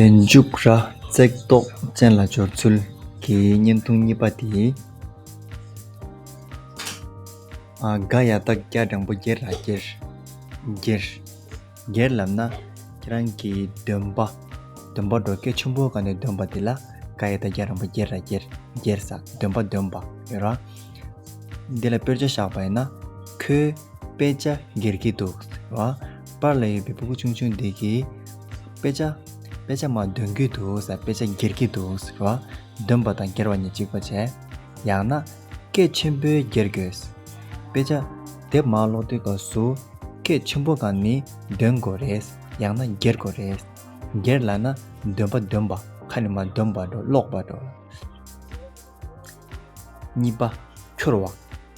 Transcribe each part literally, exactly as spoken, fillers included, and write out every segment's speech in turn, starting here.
འདོན་འཇུག་ར་བརྩེགས་ཏོག་ཅན་ལ་སྦྱོར་ཚུལ་གྱི་བརྙན་ཐུང་གཉིས་པ་དེ། ཨ། ག་ཡ་བཏགས་གྱ་འགྲེང་བུ་གྱེ་ར་གྱེར། གྱེར། གྱེར་ལབ་ན་ཁྱེད་རང་གི་འདོན་པ། འདོན་པ་འགྲོ་སྐད་ཆེན་པོའི་སྒང་ནས་འདོན་པ་དེ་ལ་ག་ཡ་བཏགས་གྱ་འགྲེང་བུ་གྱེ་ར་གྱེར། གྱེར་ས། འདོན་པ་འདོན་པ་ཡོད་ར། འདི་ལ་དཔེར་བརྗོད་བཞག་པ་ཡིན་ན། ཁོས་དཔེ་ཆ་སྒྱེར་གྱི་འདུག་ར། པར་ལ་ཡོད་པའི་སྤུ་གུ་ཆུང་ཆུང་འདི་གིས་དཔེ་ཆ། དཔེ་ཆ་མར་འདོན་གྱི་འདུག་ས། དཔེ་ཆ་སྒྱེར་གྱི་འདུག་ར། འདོན་པ་དང་སྒྱེར་བ་གཉིས་གཅིག་པ་བྱས། ཡང་ན་སྐད་ཆེན་པོས་སྒྱེར་དགོས། དཔེ་ཆ་དེབ་མར་ཀློག་དུས་སྐབས་སུ་སྐད་ཆེན་པོ་སྒང་ནས་འདོན་དགོས་རེད། ཡང་ན་སྒྱེར་དགོས་རེད། སྒྱེར་ལབ་ན་འདོན་པ་འདོན་པ། ཁ་ནས་མར་འདོན་པ་འགྲོ། ཀློག་པ་འགྲོ། གཉིས་པ། འཁྱོར་བ།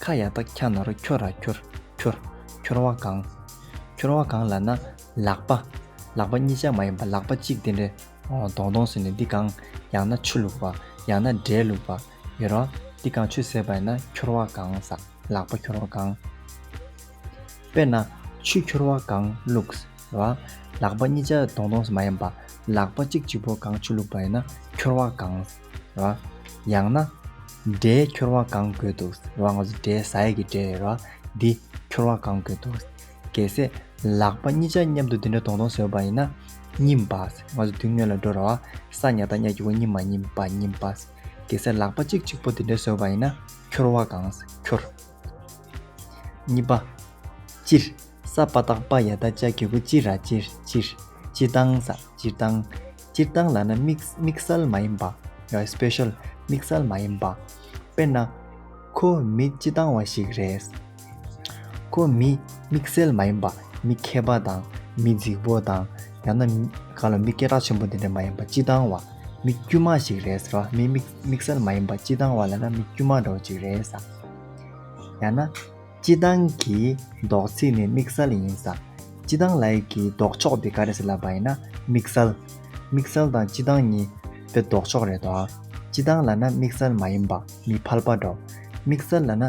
ཁ་ཡ་བཏགས་ཁྱ་ན་རོ་འཁྱོ་ར་འཁྱོར། འཁྱོར། འཁྱོར་བ་གང་། འཁྱོར་བ་གང་ལབ་ན་ལག་པ། ལག་པ་གཉིས་ཆ་མ་ཡིན་པ། ལག་པ་གཅིག་དེ་འདྲ་ཨོ་དོང་དོང་ཟེར་ནས་འདི་གང་། ཡང་ན་ཆུ་བླུགས་པ། ཡང་ན་འབྲས་བླུགས་པ་ཡོད་ར། འདི་གང་ཆུ་ཟེར་བ་ཡིན་ན་འཁྱོར་བ་གང་ས། ལག་པ་འཁྱོར་བ་གང་། དཔེར་ན་ཆུ་འཁྱོར་བ་གང་བླུགས་ར། ལག་པ་གཉིས་ཆ་དོང་དོང་ཟེར་མ་ཡིན་པ། ལག་པ་གཅིག་གཅིག་པོ་གང་ཆུ་བླུགས་པ་ཡིན་ན་འཁྱོར་བ་གང་། ར། ཡང་ན། འབྲས་འཁྱོར་བ་གང་དགོས་འདུག་ར། ང་ཚོ་འབྲས་ཟ་ཡས་ཀྱི་འབྲས་ར། འདི་འཁྱོར་བ་གང་དགོས་འདུག་གལ་སྲིད་ལག་པ་གཉིས་ཆ་མཉམ་དུ་འདི་འདྲ་དོང་དོང་བཟོས་པ་ཡིན་ན་རྙིངས་པ། ང་ཚོ་མདུན་ངོས་ལ་འགྲོ་ར་བ། ས་ཉ་བཏགས་ཉ་གི་གུ་རྙིང་མ་རྙིང་པ་རྙིང་པ། གལ་སྲིད་ལག་པ་གཅིག་གཅིག་པོ་འདི་འདྲ་བཟོས་པ་ཡིན་ན་འཁྱོར་བ་གང་། འཁྱོར། གཉིས་པ། སྤྱིར། ས་པ་བཏགས་སྤ་ཡ་བཏགས་སྤྱ་གི་གུ་སྤྱི་ར་སྤྱིར། སྤྱིར། སྤྱིར་བཏང་ས། སྤྱིར་བཏང་། སྤྱིར་བཏང་ལབ་ན་དམིགས་དམིགས་བསལ་མ་ཡིན་པ། ཡ་སྤེ་ཤལ། དམིགས་བསལ་མ་ཡིན་པ། དཔེར་ན། ཁོ་མི་སྤྱིར་བཏང་བ་ཞིག་རེད། ཁོ་མི་དམིགས་བསལ་མ་ཡིན་པ། མི་མཁས་པ་དང་། མི་རྫིག་པོ་དང་། ཡང་ན་མི་ག་ལ་མི་སྐད་གྲགས་ཆེན་པོ་དེ་འདྲ་མ་ཡིན་པ། སྤྱིར་བཏང་བ། མི་དཀྱུས་མ་ཞིག་རེད་ཟེར་བ། མི་དམིགས་དམིགས་བསལ་མ་ཡིན་པ། སྤྱིར་བཏང་བ་ལབ་ན་མི་དཀྱུས་མ་འདྲ་བོ་ཅིག་རེད་ཟེར། ཡང་ན། སྤྱིར་བཏང་གི་འདོགས་ཚིག་ནི་དམིགས་བསལ་ཡིན་ས། སྤྱིར་བཏང་ལབ་ཡས་ཀྱི་ལྡོག་ཕྱོགས་དེ་ག་རེ་ཟེར་ལབ་པ་ཡིན་ན་དམིགས་བསལ། དམིགས་བསལ་དང་སྤྱིར་བཏང་གཉིས་དཔེ་ལྡོག་ཕྱོགས་རེད་དོ། སྤྱིར་བཏང་ལབ་ན་དམིགས་བསལ་མ་ཡིན་པ། མི་ཕལ་པ་འདྲ་བོ། དམིགས་བསལ་ལབ་ན་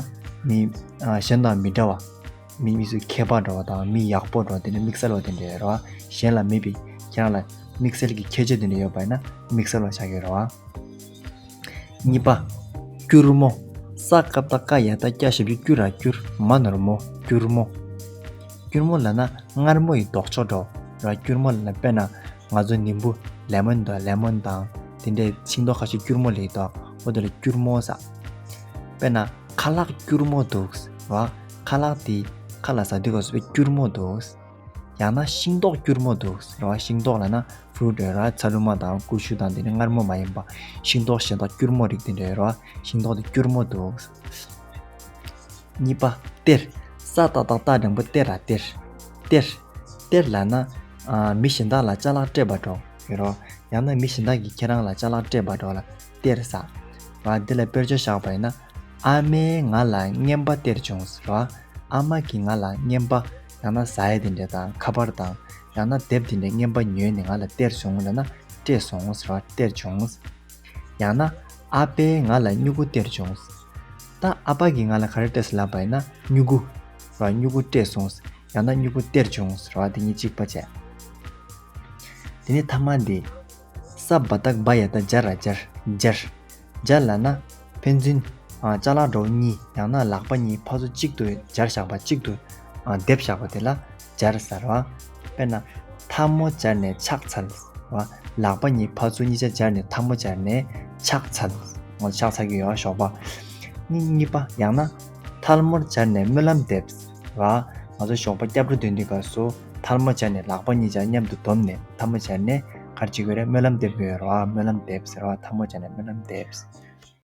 མི་ཨ་གཞན་དང་མི་འདྲ་བ། མི་མི་ཚོས་མཁས་པ་འདྲ་བོ་དང་མི་ཡག་པོ་འདྲ་བོ། དེ་ནི་དམིགས་བསལ་བ་དེ་འདྲ་རེད་བ། གཞན་ལ་མེད་པའི་ཁྱེད་རང་ལ་དམིགས་བསལ་གྱི་ཁྱད་ཆོས་དེ་འདྲ་ཡོད་པ་ཡིན་ན་དམིགས་བསལ་བ་ཆགས་ཀྱི་རེད་བ། གཉིས་པ། སྐྱུར་མོ། ས་ཀ་བཏགས་སྐ་ཡ་བཏགས་སྐྱ་ཞབས་ཀྱུ་སྐྱུ་ར་སྐྱུར། མ་ནོར་མོ། སྐྱུར་མོ། སྐྱུར་མོ་ལབ་ན་མངར་མོ་ཡི་ལྡོག་ཕྱོགས་འདྲ་བོ་ར། སྐྱུར་མོ་ལབ་ན་དཔེར་ན་ང་ཚོ་ནིམ་བུ། ལེ་མོན་དང་ལེ་མོན་དང་དེ་འདྲའི་ཤིང་ཏོག་ཁ་ཤས་སྐྱུར་མོ་ལབ་ཀྱི་འདུག་འོ་དེ་ལ་སྐྱུར་མོ་ཟེར། དཔེར་ན་ཁ་ལག་སྐྱུར་མོ་འདུག་ཟེར་བ། ཁ་ལག་དེ་ཁ་ལ་ཟ་དུས་སྐབས་སུ་དཔེ་སྐྱུར་མོ་འདུག་ཡང་ན་ཤིང་ཏོག་སྐྱུར་མོ་འདུག་ཟེར་བ། ཤིང་ཏོག་ལབ་ན་ཕུ་རུ་ཊི་ར། ཚ་ལུ་མ་དང་ཀུ་ཤུ་དང་དེ་ནི་མངར་མོ་མ་ཡིན་པ། ཤིང་ཏོག་གཞན་དག་སྐྱུར་མོ་རིགས་དེ་འདྲ་ཡོད་ར། ཤིང་ཏོག་དེ་སྐྱུར་མོ་འདུག་གཉིས་པ། སྟེར། ས་ཏ་བཏགས་སྟ་འགྲེང་བུ་སྟེ་ར་སྟེར། སྟེར། སྟེར་ལབ་ན་ཨ་མི་གཞན་དག་ལ་ཅ་ལག་སྤྲད་པ་འདྲ་བོ་ཡོད་ར། ཡང་ན་མི་གཞན་དག་གིས་ཁྱེད་རང་ལ་ཅ་ལག་སྤྲད་པ་འདྲ་བོ་ལ་སྟེར་ཟེར་བ། འདི་ལ་དཔེར་བརྗོད་བཞག་པ་ཡིན་ན། ཨ་མས་ང་ལ་རྔན་པ་སྟེར་བྱུང་ཟེར་བ། ཨ་མ་གིས་ང་ལ་རྔན་པ། ཡང་ན་ཟ་ཡས་དེ་འདྲ་དང་ཁ་པར་དང་། ཡང་ན་དེབ་དེ་འདྲ་རྔན་པ་ཉོས་ནས་ང་ལ་སྟེར་བྱུང་ལབ་ན་སྤྲད་སོང་ཟེར་བ། སྟེར་བྱུང་། ཡང་ན་ཨ་ཕས་ང་ལ་སྨྱུ་གུ་སྟེར་བྱུང་། ད་ཨ་ཕ་གིས་ང་ལ་ག་རེ་སྤྲད་སོང་ལབ་པ་ཡིན་ན་སྨྱུ་གུ་ཟེར་བ། སྨྱུ་གུ་སྤྲད་སོང་། ཡང་ན་སྨྱུ་གུ་སྟེར་བྱུང་ཟེར་བ། དེ་གཉིས་གཅིག་པ་བྱས། དེ་ནས་ཐ་མ་འདི། ས་བ་བཏགས་སྦ་ཡ་བཏགས་སྦྱ་ར་སྦྱར། སྦྱར། སྦྱར་ལབ་ན་ཕན་ཚུན་ཨ་ཅ་ལག་འདྲ་བོ་གཉིས། ཡང་ན་ལག་པ་གཉིས་ཕར་ཚུར་གཅིག་ཏུ་སྦྱར་བཞག་པ། གཅིག་ཏུ་ཨ་སྡེབ་བཞག་པ་དེ་ལ་སྦྱར་ཟེར་བ། དཔེར་ན་ཐལ་མོ་སྦྱར་ནས་ཕྱག་འཚལ་བ། ལག་པ་གཉིས་ཕར་ཚུར་གཉིས་ཆ་སྦྱར་ནས་ཐལ་མོ་སྦྱར་ནས་ཕྱག་འཚལ། ང་ཚོ་ཕྱག་འཚལ་གྱི་ཡོད་ཞོགས་པ། གཉིས་གཉིས་པ། ཡང་ན་ཐལ་མོར་སྦྱར་ནས་སྨོན་ལམ་འདེབས་བ། ང་ཚོ་ཞོགས་པ་སྐྱབས་འགྲོ་འདོན་དུས་སྐབས་སུ་ཐལ་མོ་སྦྱར་ནས་ལག་པ་གཉིས་ཆ་མཉམ་དུ་བསྡོམས་ནས་ཐལ་མོ་སྦྱར་ནས་ག་རེ་བྱེད་དགོས་རེད། སྨོན་ལམ་འདེབས་དགོས་རེད་བ། སྨོན་ལམ་འདེབས་ཟེར་བ། ཐལ་མོ་སྦྱར་ནས་སྨོན་ལམ་འདེབས།